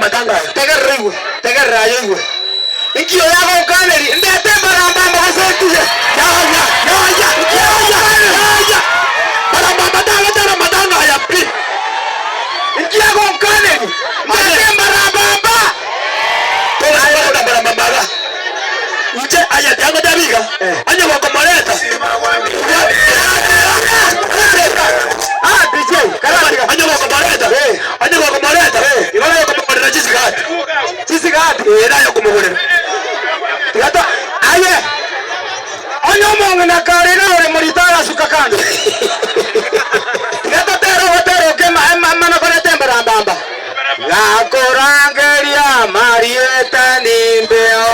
amatanga aya. Tegerera oigwe, tegerera aye oigwe. Inki oyo agonkaneria? Ndete mbarambamba gose ntige? Yaya, yaya, yaya, yaya. Mbarambamba tagotera amatanga aya pi. Inki agonkaneria? Ndete mbarambamba. Togosaba mbarambamba iga. Inche aye tiangotebi iga, onye gokomoreta. Ah, DJ, karatiga. Onye gokomoreta, onye gokomoreta, igo naye okomogorera chisigati. Chisigati. Ee, naye okomogorera. Tiga to aye. Onye omong'ina kare iga ore morito agasuka kando. Tiga totere ogotera oke ema- ema- emana koreta embarambamba. Gakorangeria amarieta nimbeo.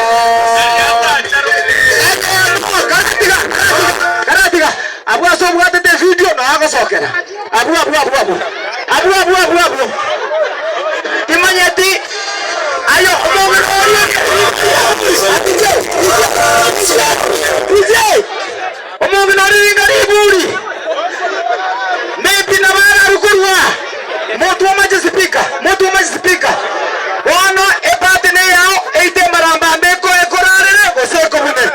Karatiga, karatiga, karatiga. Abwo ase obwatete evidio nao agosokera. Abwo abwo abwo abwo. Abwo abwo abwo abwo. Timanyeti aye omong'ina oria DJ, DJ, omong'ina oria ringa riburi. Maybe nabo ararwe korwa motwoma chisipika, motwoma chisipika. Bono ebahati neyao eite emarambamba eko ekorarere gose ekobunere.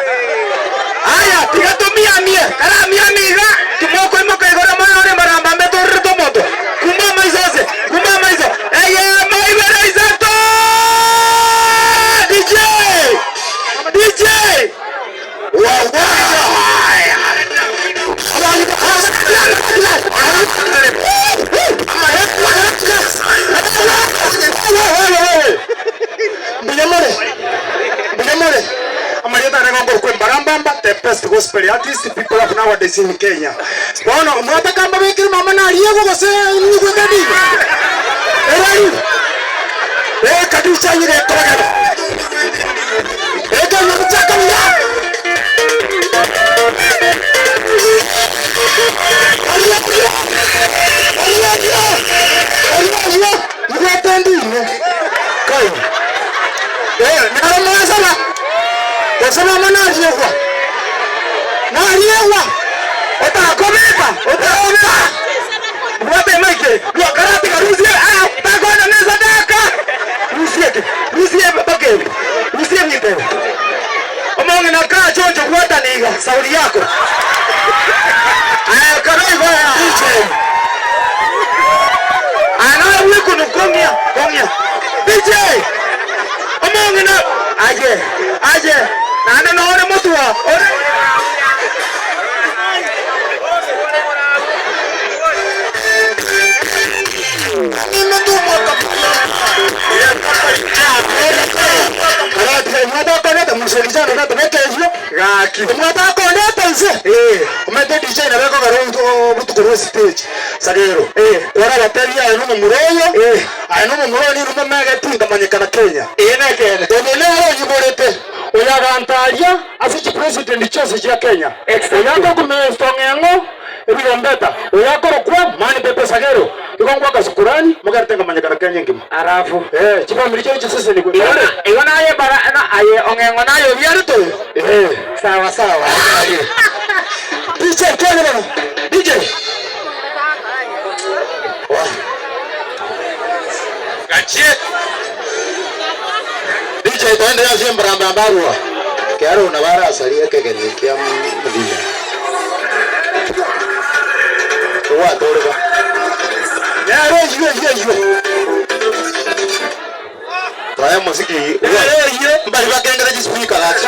Aya, tiga tomiamie, karamiamie iga, timokoimoka igoro moyore emarambamba etorerete omonto. Kumba amaiso ase, kumba amaiso. Eyemo, ibere, isato! DJ! DJ! Mbuya more, mbuya more. Amarieta ane ngokwa Embarambamba, the best gospel artist people have nowadays in Kenya. Bono mwataka mbabekere mama nariegwa gose nigwe ng'ende Erari. Eh, kadisha nyire koragana. Eke nyomuchaka buya. Omong'ina kaa choncho bwataniga sauri yako. Aya karaigo ya DJ. Ana wikunu kong'ia kong'ia. DJ. Omong'ina aye aye naende nore motwa ore Gaki. Omwatakonete inse. Omanyete DJ nabo ekogera obotuko bwa stage. Sagero. Kwarabatebia aye nomomura oyo, aye nomomura oyo nigo momegeti nkamanyekana Kenya. Eye nekeene. Oyo nere onyiborete, oyo agantaria ase chipresident chionsi chia Kenya. Oyo akokumeswa ng'eng'o ebirombeta, oyo akorokwa Man Pepe Sagero. Igo ngwaka shukurani mogerete nkamanyekana Kenya engima. Alafu. Chifamiri chiaye chisesenigwe. Igo na igo naye bara na aye ong'eng'o naye obiarete oyo. Sawa sawa. DJ twende bana. DJ. Gachie. DJ twende ase embarambamba arua. Kiaro na barasaria ekegeni kia Mudina. Ogwatoreka. Nero eyio eyio eyio. Twaya omosiki. Nero eyio mbari bakengere chispeaker gaki.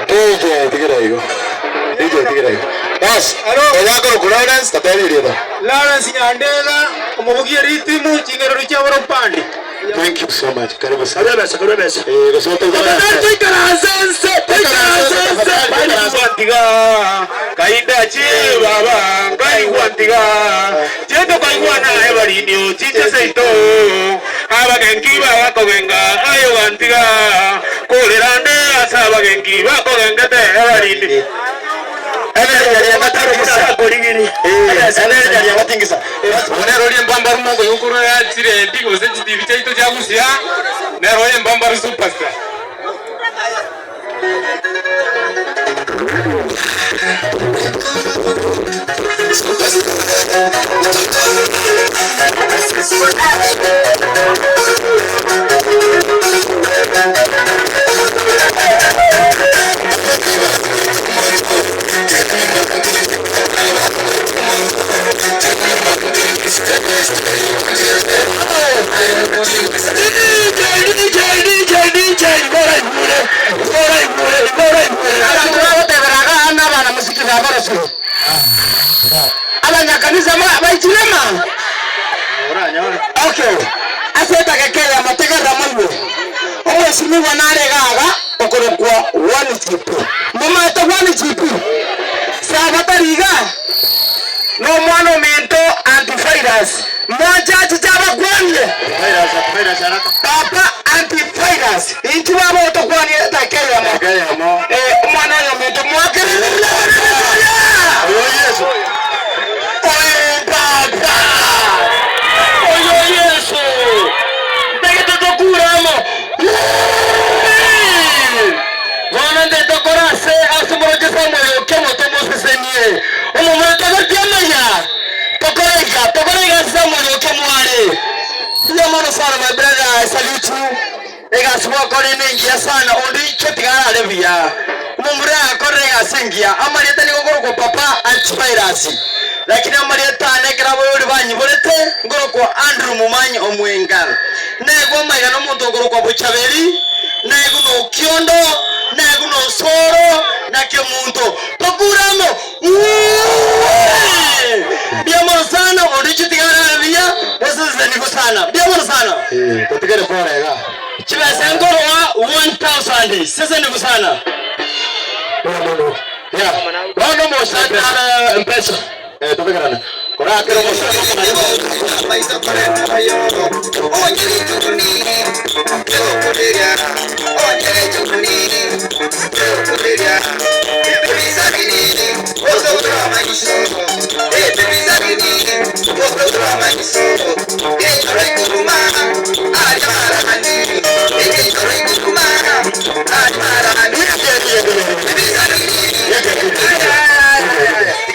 DJ tigera igo. DJ tigera igo. Bas, oyakorokwa Lawrence tatebia erieta. Lawrence Nyandega, omobugia ritimu, chingerero chia Boropandi. Thank you so much. Karibu sana. Karwebesa, karwebesa. Eh, gose otoigora. Tafadhali toikaranse nse, toikaranse nse. Kaigwantiga, kainda chi baba, kaigwantiga. Chendo kaigwana ebarinio, chiche seito. Abagenki babakogenga, ayo gantiga. Korerande ase abagenki bakogengete ebarini. Nero rie mbambaru mongo Yukuru ya chirendi gose chitibi chiaito chiagusia nero embambaru superstar. Abantu bagoteberaga ana abana musiki babarosire. Abanyakanisa baichilema. Okay. Ase etakekere amategerera moiwe. Omweshimiwa naregaga okorokwa 1GP. Momate 1GP. Sabatariga. No omwana ominto antivirus. Mwachachi chabakwanie. Papa antivirus. Inchi baba otokwanie etakekere mo. Eh, omwana oyo ominto mwakereria. Oyo Yesu. Oye papa. Oyo Yesu. Ndege tokuramo. Bono ndetokora ase ase omoroche Samuel okemo tomosesenie. Omomura togotiamenya. Tokoreka, tokoreka Samuel okemo are. Ndiyo mono sana my brother, I salute you. Egasi gwakore nengiya sana ondi chotigara buya. Omomura akore egasi engiya. Amarieta nigo ngorokwa papa antivirus. Lakini amarieta ane ekero abayori banyiborete ngorokwa Andrew Mumanyi Omwenga. Negwa maiga nomonto ogorokwa Bochaberi, negwa nokiondo, negwa nosoro, na kemunto. Tokuramo. Mbia mono sana ondi chotigara buya, osesenigo sana. Mbia mono sana. Eh, totigere korega. Chibesa ngorowa 1000 sesenigo sana. Oya mono. Ya. Bono mosatara mpesa. Eh, totegerane. Korakero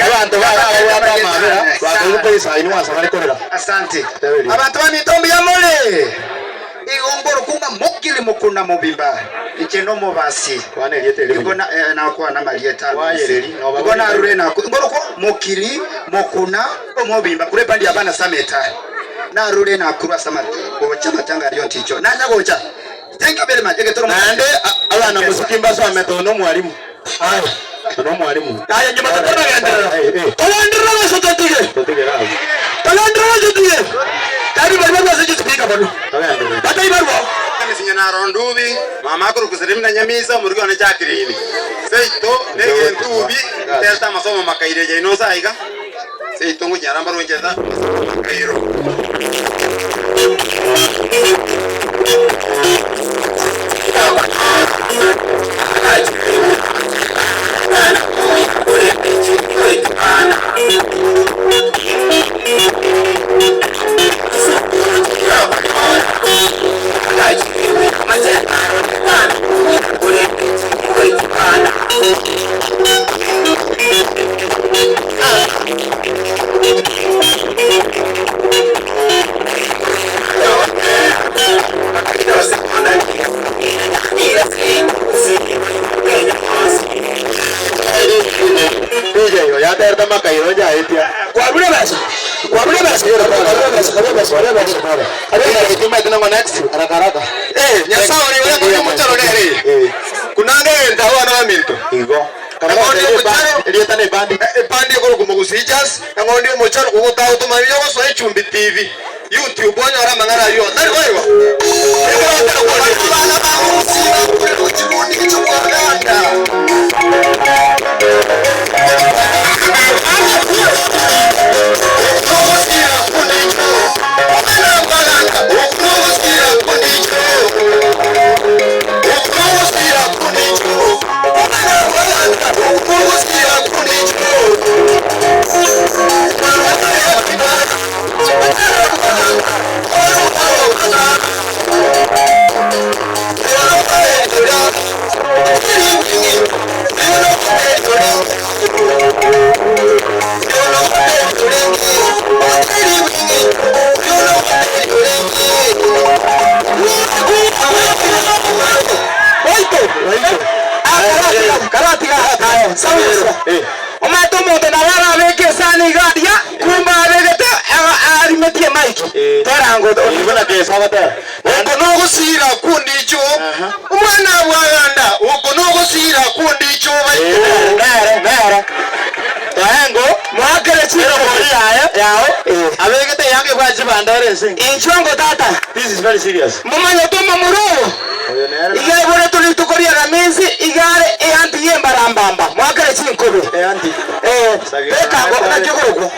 Abantu barabwata amabera bakugupa isaini wasabare korera. Asante. Abantu ba mitombo ya mole. Igomboro kunga mokili mukuna mubimba. Icheno mubasi. Kwane riete eri. Igona na kwa na marieta. Wayereri, no Igona rure na ngoro ko mokili mokuna omobimba kure pandi abana sameta. Na rure na kurwa sama gocha matanga ryo nticho. Nanya gocha. Thank you very much. Egetoro Nande abana musiki mbasome to no mwalimu. Aya. No mwalimu. Aya nyuma tatonagenderera. Eh, eh. Togenderera gose totige. Totigera. Togenderera gose totige. Tari bari bari bose speaker bano. Togenderera. Batai barwo. Sinya narondubi mama akuru kusirim na nyamisa murugi one chakirini seito negentubi testa masomo makaire jaino saiga seito ngunyara mbarunjeza masomo makairo. Nareta makairo njaetia. Kwarure besa? Kwarure besa? Karue besa, karue besa, karue besa. Karue besa. Kimbaete nongo next haraka haraka. Eh, Nyasaye ore oria ng'ondi omocharo nere. Eh. Kunanga egento abana baminto. Igo. Eng'ondi omocharo. Erieta ne ebandi. Ebandi ekorokwa Mogusii Jazz, eng'ondi omocharo ogotagotomanya buya ogosoa Echumbi TV, YouTube onyore amang'ana ayio tari boigo? Ekero otari kworia Abana ba Mogusii bakurerwe chibundi chi'obwaganda. Karatiga Omanyete omonto nabo arabeke esani iga aria, kumbe abegete arimetie emaiki. Tera ngo Oko nogosira kw'ondicho, omwana bw'aganda, oko nogosira kw'ondicho baito. Nere, nere. Toengo, Moakere erobori yaye, yao, abegete eyange bwa chibandera ense. Inchuo ngo tata. This is very serious. Momanyete omomura oyo? Oyo nere. Iga aiboretwe rituko ria Aramisi, iga are eanti y'embarambamba. Moakere chinkobe. Eanti. Eh, beka ngo naki okorokwa?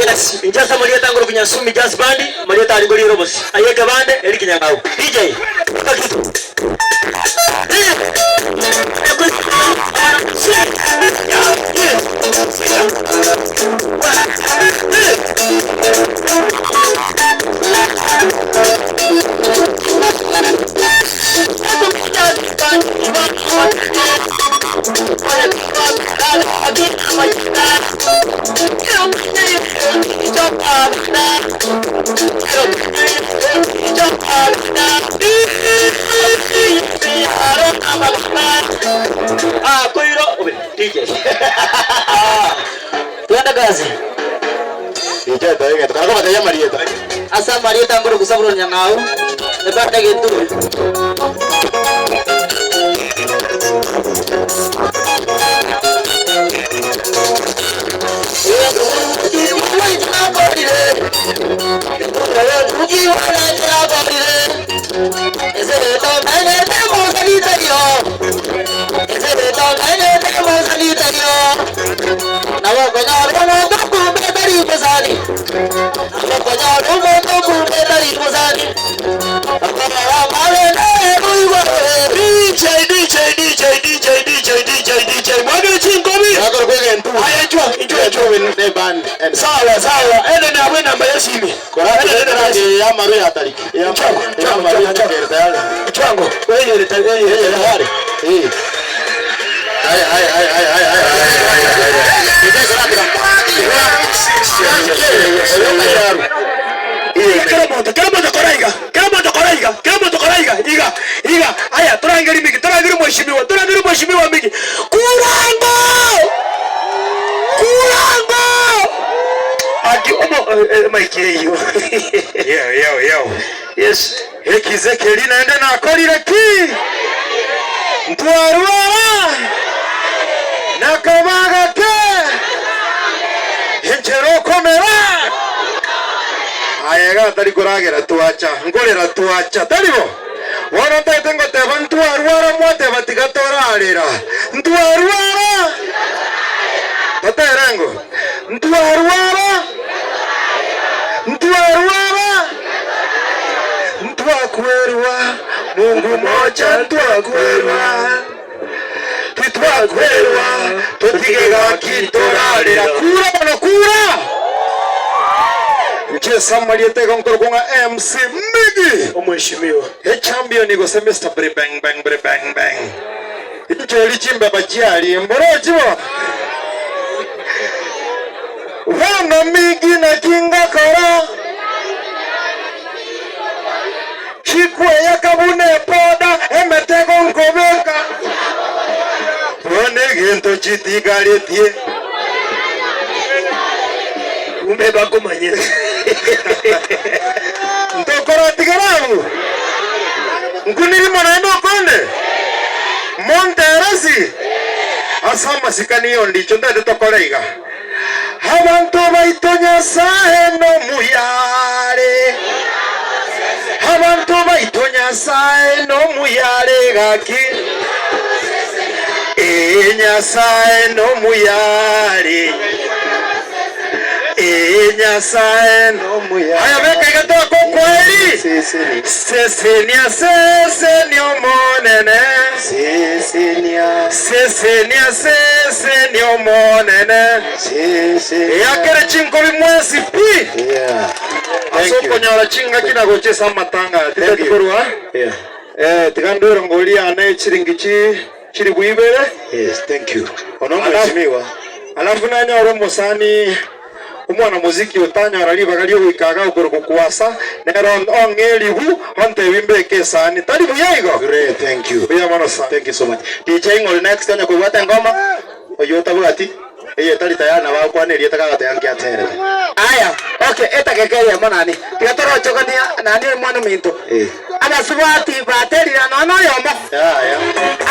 Yes, inche ase amarieta ngoro Kinyasumi Jazz Band, amarieta aria ngorire obosi. Aye ekebande, eri Kinyang'au. DJ, beka kitu. Ah, koiro. Obe, DJ. Ah, twende kazi. DJ toenge, tukarako bataya marieta. Ase amarieta ngoro gusabura Nyang'au, ebande geturi. DJ DJ DJ DJ DJ DJ DJ mwagire chinkobi. Yakoro kwege ntu. Aya inchwa, inchwa, inchwa. Ne band. Sawa sawa, ende na abwe namba ya simi. Korati Ende namba ya simi. ya maru ya tariki. Ya Chwango, ya chwango, maru ya chwango. tariki tayari. Chwango, wewe yere wewe yere Tayari. Eh. Haya haya haya haya haya haya haya. DJ korati. Kila moto, kila moto koraiga, kila moto koraiga, kila moto koraiga, iga, iga. Aya, torangeri migi, torangeri mheshimiwa, torangeri mheshimiwa migi. Kurango! Kurango! Aki omo eh, mike hiyo. Yo, yo, yo. Yes. Ekize keri naende nakorire ki? Ntwarwara. Nakabaga ke. Enchero komera. Ayega tari kuragera twacha, nkorera twacha, taribo. Bono ntaete ngoteba ntwarwara mwateba tiga torarera. Ntwarwara. Toterengo. Ntwarwara. Ntwarwara. Ntwakwerwa. Mungu moja ntwakwerwa. Titwakwerwa. Tutige gaki torarera. Kura bono kura. Nche Samariete gonkoro konga MC Migi. Omheshimiwa. E champion gose Mr. Bri bang bang bri bang bang. Inche chimbe bachiali mboro chibo. Bono Migi na kinga kora. Chikwe yakabune poda emetego nkobeka. Bone gento chitigaretie. Kumbe bakomanyete. Ntokoratigara abwo? Nkuniri mono naende okonde? Monteresi ase amasikani y'ondicho ntagete tokore iga. Abanto baito Nyasae nomuya are. Abanto baito Nyasae nomuya are gaki. Ee Nyasae nomuya are. Ee Nyasae nomuya. Aya beka iga tokokwaeri. Sesenia sesenia Omonene. Sesenia sesenia Omonene. Eakere chinkobi mwensi pi. Ase okonyora chingaki na gocha ase amatanga aya titari korwa. Tiga ndwere ngori yane chiringi chi chilifu ibere. Alafu nanyora omosani Omwana-moziki otanyora ribaga ri'ogoika iga okorokwa kwasa, nere ong'e eribu, ontebie mbeke esani. Tari buya igo? Great, thank you. Mbuya mono sana. Thank you so much. DJ ng'ori next onye kobwata engoma, oyio otabwati, eye etari tayari nabo agokwana erieta kagateba nki aterete. Aya, okay, etageka eyemo nani, tiga torochogania nani omwana ominto. Eh. Abasubati baterire nonya noyomo. Yaya.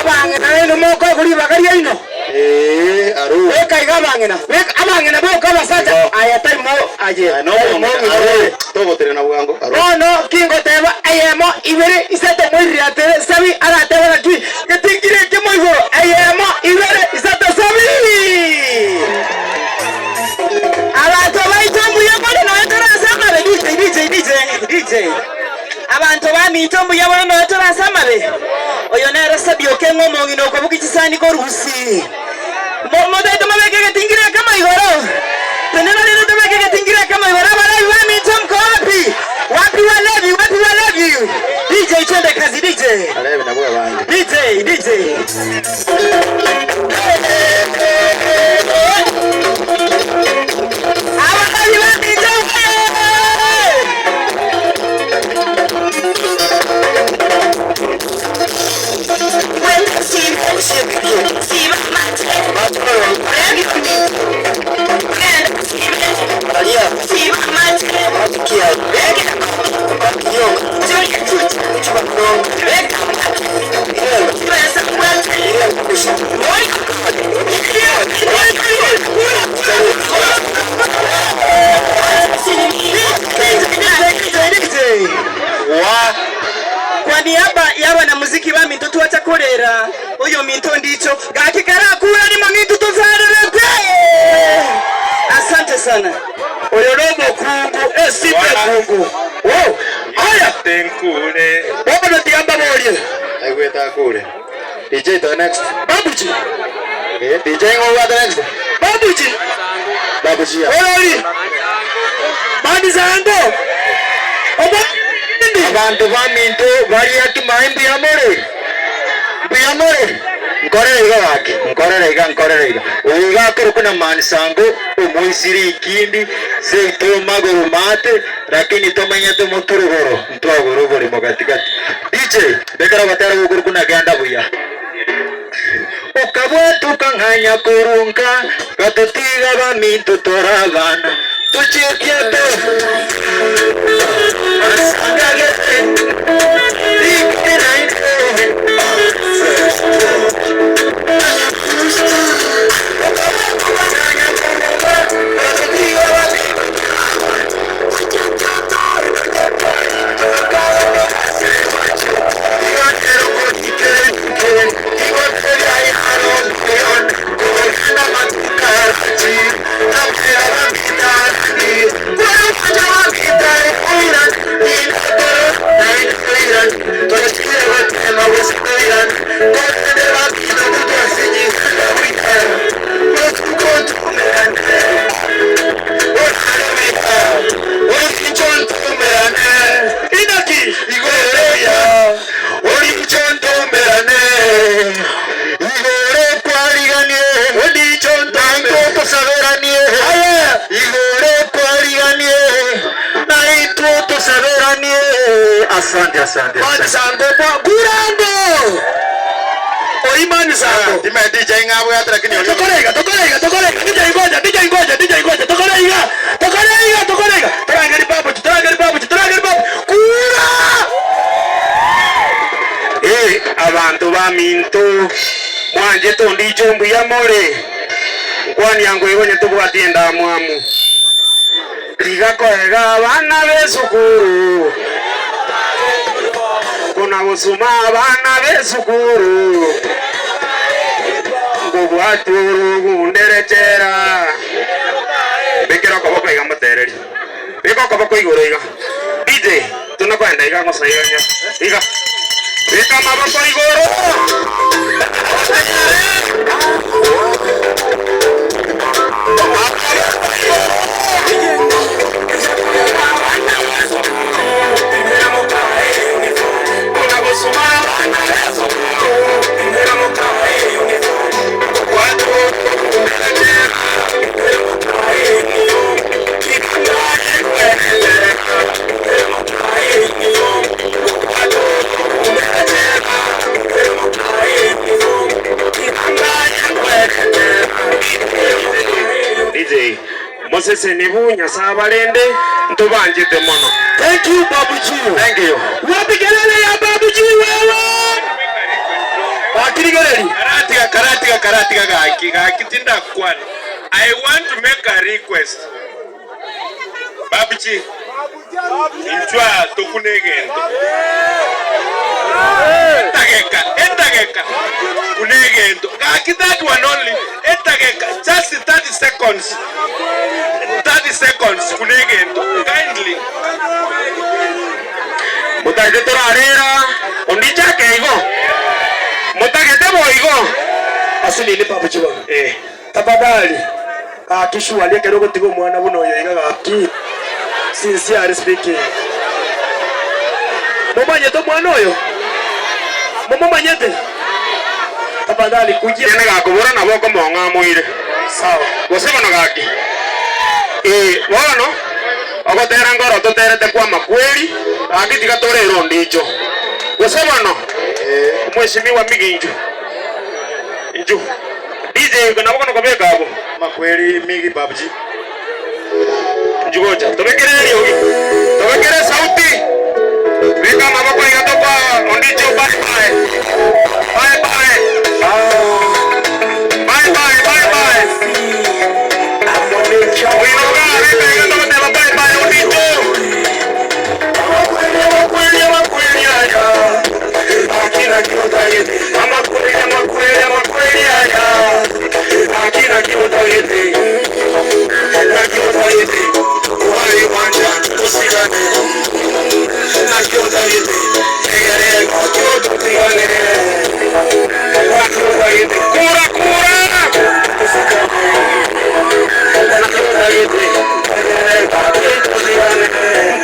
Abang'ina nainwe mokoegwa ribaga riaino. Ee, aruu. Beka iga abang'ina, beka abang'ina boka abasacha. Igo. Aya tari mo aye, Aye tari nomong'ina, mong'ina aruu. oye. Togotenena bwango, aruu. Bono kingoteba eyemo, ibere, isato moirire atere sabi aratebe ng'aki getingire ekemo igoro, eyemo, ibere, isato, sabi! Abanto baito mbuya more nonya tore ase amabe DJ DJ DJ DJ Abanto baminto mbuya more nonya tore ase amabe Oyo nere Sabby Okeng'o omong'ina okobugia chisani korwa Gusii Mo motaete mobeke egetingiro ekemo igoro Tenena rende tobeke egetingiro ekemo igoro Abalevi baminto mko wapi? Wapi walevi? Wapi walevi? DJ twende kazi DJ Alevi nabwo abange. DJ DJ. Abakabi baminto Kwa niaba y'abanamuziki baminto twacha korera oyominto ndicho gaki karakura rimo minto tozarerete. Asante sana. Oyo nomokungu esite kungu. Wow. Aya. Tenkure. Bono tiga mbaborie. Aigwete akure. DJ to next. Babuji. Eh, DJ ng'o obwate next. Babuji. Babuji ya. Orori. Mani zango. Obo. Abanto baminto baria kimae mbuya more? Mbuya more? Nkorere iga gaki, nkorere iga, nkorere iga. Oyo iga akorokwa na Mansango, omoisiri ikindi, seito magoro maate, lakini tomenyete motorogoro, ntwagora oborimo gati gati. DJ, bekera ogotera gokorokwa na Genda Buya. Okabwatuka ng'a nyakorunka, gatotiga baminto tore abana, tochetie to asangagete rikera inde. Okabwatuka ng'a nyakorunka, gatotiga baminto tore abana, tochetie to Inaki igoro oricho ntomerane igoro kwariganie oricho ntango tosaberanie igoro kwariganie naitwo tosaberanie asante asante Mani sango kwa gurando. Oi mani sango. Time DJ ng'abwate lakini Tokore iga, tokore iga, tokore iga. DJ ngoja, DJ ngoja, DJ ngoja. Tokore iga, tokore iga, tokore iga, torangerie Babu G, torangerie Babu G, torangerie Babu G, kura! Ee, abanto baminto, mwanchete ondiche mbuya more? Nkwania nkoigwa onye tobwati endamwamu. Tiga koega abana b'esukuru, kona gosuma abana b'esukuru, nkobwati orogunde chera. Bekera okoboko iga motererie, beka okoboko igoro iga. DJ, tuna koenda iga ngosa iga iga iga. Beka amaboko igoro. DJ, Mosesenibu Nyasae abarende, ntobanchete mono. Thank you Babu G. Thank you. Wapi kelele ya Babu G wewe? Bakirigereri. Karatiga, karatiga, karatiga gaki, gaki tindakwana. I want to make a request. Babuchi, inchwa tokune egento. Etageka, etageka, kune egento. Gaki that one only, etageka, just 30 seconds. 30 seconds kune egento. Kindly. Motagete torarera, ondiche ake igo. Motagete boigo. Ase nini Babu G bono? Eh. Tafadhali gaki surely ekero ogotiga omwana buna oyo iga gaki sincerely speaking. Momanyete omwana oyo? Momomanyete? Tafadhali kujia. Kende gakobora nabo okomong'a amoire. Sawa. Gose bono gaki. Ee, bono, ogotera nkoro toterete kw'amakweri, gaki tiga torere ondicho. Gose bono, omweshimiwa Migi inchu, inchu. DJ, nabo kono kobeka abwo. Makweri Migi Babuji. Inchu gocha, tobekere eriogi, tobekere esauti. Beka amaboko iga tokoa ondicho bye bye. Bye bye. Bye bye, bye bye. Oinoga, beka iga togoteba bye bye ondicho. Amakweri, amakweri, amakweri aya. Amakweri, amakweri, amakweri aya. Akina kiotagete. Nakiotagete. Wali wanja tusigane. Nakiotagete. Egere kiototigane. Nakiotagete. Kura kura. Nakiotagete. Egere kiototigane.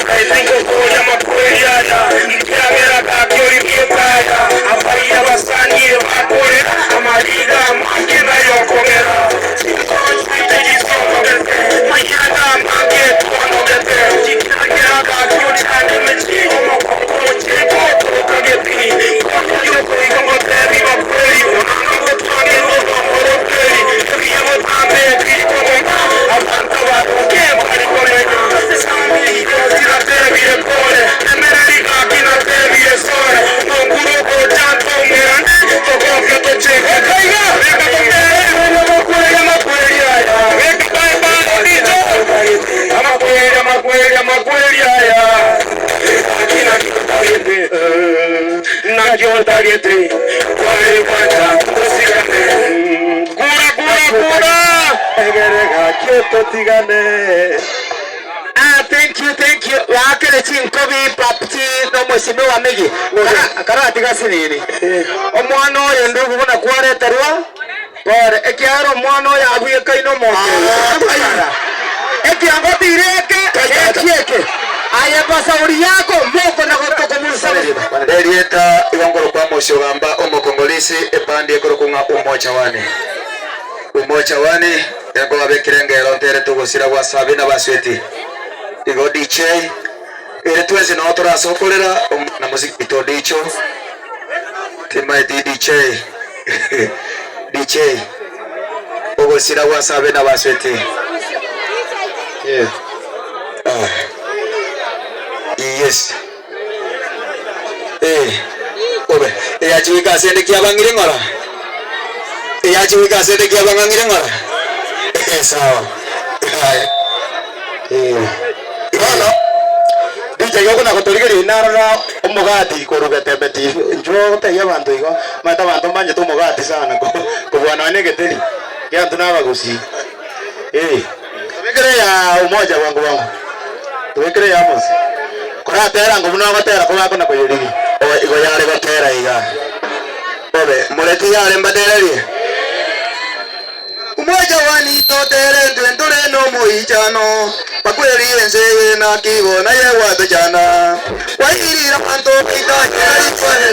Kaitengo makweri aya. Kiagera kakiorikietaya. Abaria basanie bakore. Amariga makena yokogera. Kura kura kura. Totigane. Ah, thank you, thank you. Wakere chinkobi papti no mheshimiwa Migi. Karatiga sinini. Omwana oyo ndugu buna kwareterwa pore ekiaro omwana oyo abwekaine omonto. Ekiango tireke ekieke. Aye basauri yako moko na gotokomusa. Erieta igongoro kwa mosio gamba omokongolisi ebandi ekorokunga umoja wane umoja wane engo babekire ngero ntere tugusira gwa sabi na basweti igo DJ ere twese no turasokorera na muziki to dicho timaiti DJ DJ ogosira gwa sabi na basweti. Ah. Yes. Eh. Obe. Eyachiwika ase ende kiabang'ire ng'ora. Eyachiwika ase ende kiabang'ang'ire ng'ora. Eh, sawa. Haya. Eh. Bono DJ okona gotorigeria narora omogati korwa Getembe TV. Inchuo ogotebia abanto igo, omanyete abanto mbanyete omogati sana kobua nonya na egeteri. Ekiagera intwe na abagusii. Eh. Tobekere ya umoja bwango bwango. Tobekere ya Amos. Koratera ngo buna ogotera kobakona koyerigia. Igo yare gotera iga. Bobe, moreti yare mbatererie. Umoja wani totere ntwe ntore nomoichano bakweri ense eye naki bono aye gwatochana kwairire abanto baitanyera rikwane.